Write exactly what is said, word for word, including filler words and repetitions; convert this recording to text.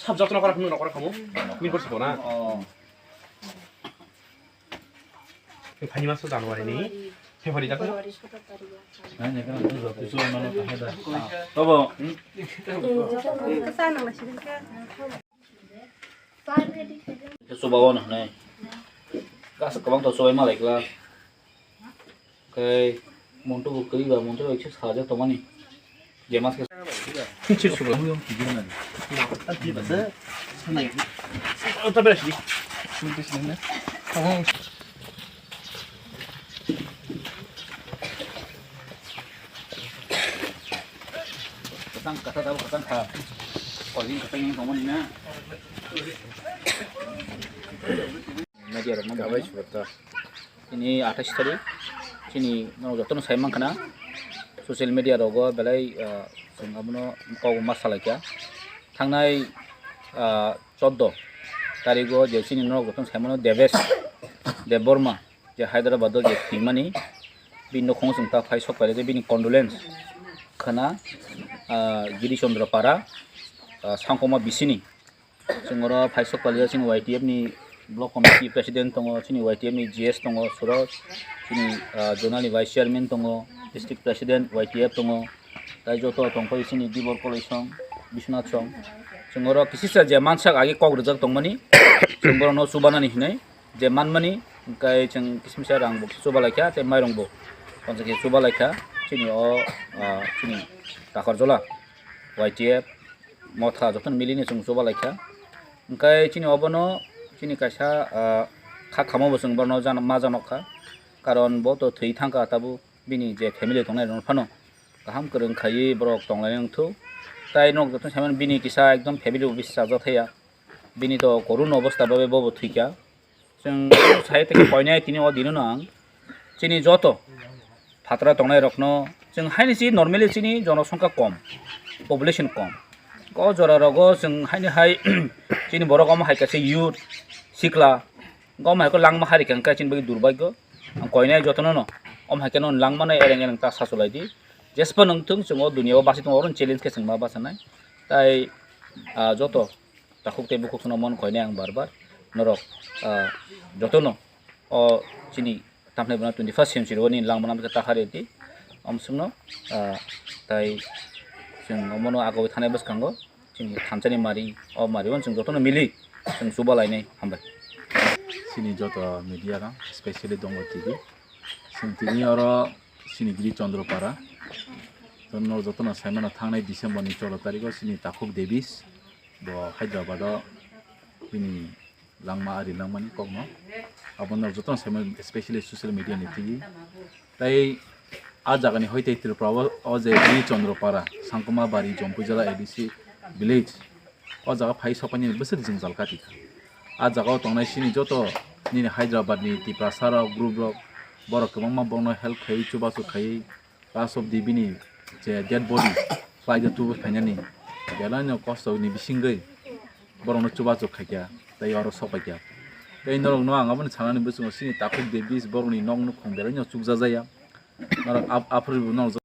Sab jotono kora khamu, nokora khamu. Min kursi kona. Phani maso January ni February da khamu. Tobo. Chuba o no hwnwi. Gasa kwbang to chubai malai kla. Khe monto bo kwrwi ba, monto bai khe sajak tongmani. Je mas khe. Kichir sugo. Ota beres di. Kwchang kwchak abo kwchang kha. Koi din kwchang yang tongmani na. Media rok no. Kabai suwata. Chini athais tarik, chini norok jotono sai mankha na, social media rogo belai, ah, chwng abono kok ma salai kha. Thangnai, ah, chordo tarigo je chini norok jotono sai mano Debesh Debbarma, je Hyderabad o je thwimani, bini nokhongo chwng ta phai sok pailai khe bini condolence khwna, ah, Giri Chandra Para, ah, Sangkoma bisini. Chwng oro phai sok palia chini Y T F ni block committee president tongo, chini Y T F ni G S tongo, Suraj, chini, ah, zonal ni vice chairman tongo, district president Y T F tongo, tai joto tongpai chini Dibor Koloi song, Biswanath song. Chwng oro kisisa je mansak agi kok rijak tongmani, chwng borokno chubanani hinwi je manmani, hwnkhe chwng kisimisa rang bo chuba laikha, tei mairung bo konsa khe chuba laikha, chini o, ah, chini Takarjola Y T F. Motha jotono milini chwng chuba laikha. Hwnkhe chini obono chini kaisa, ah, kha khamo bo chwng bono jano-, ma janok kha. Karon bo to thwi thang kha tabuk bini je family tongnai rok phano kaham kwrwng khaiwi borok tonglainai wngthok. Tai nok jotono saimano bini kisa ekdom family bo bisi chajak thaya. Bini to korun obostha bai bo bo thwikha. Chwng sai tei koinai tini o dino no ang chini joto phatra tongnai rokno chwng haini si normally chini jonosongkha kom, population kom. O jora rogo chwng haini hai chini borok omo hai kaisa youth sikla omo hai khe langma hari khe wngkha chini bagwi durbagyo. Ang koinai jotono no omo hai khe no langmano ereng ereng ta sacholai di. Jespa nung thung chwng o dunia o basi tongo oro challenge khe chwng ma bachanai. Tai, ah, joto takhuk tei bukhuk no mon koinai ang bar bar norok, ah, jotono o chini tamni bwna twenty first century o ni langmano bwkhe ta hari di. Omswkno, ah, tai chwng omono agoi thanai bwskango chini thansa ni mari, o mari o chwng jotono mili chwng chuba lainai. Hambai. Chini joto media rok, specially Dongo T V, chwng tini oro chini Giri Chandra Para, norok jotono saimano thangnai December ni cholo tariko chini takhuk Davis bo Hyderabad o bini langma ari langmani kokno. Abo norok jotono saimano, specially social media ni twi. Tai a jagani hoi tei Tripura o, o je Giri Chandra Para, Sangkoma Bari, Jompuijala A D C village, o jaga phai sopaini bwswk jwngjal kati kha. A jagao tongnai chini joto nini Hyderabad ni Tiprasa rok, group rok, borok kwbangma bono help khaiwi, chubachu khaiwi, last of the bini je dead body khlaijak tubui phainani belai no kosto ni bisingwi borokno chubachu khaikha tei oro sopaikha. Tei norokno ang aboni sanani bwskango chini takhuk Davis borokni nok nukhung belai no chukjajaya. Norok ap-, aphuru bo norok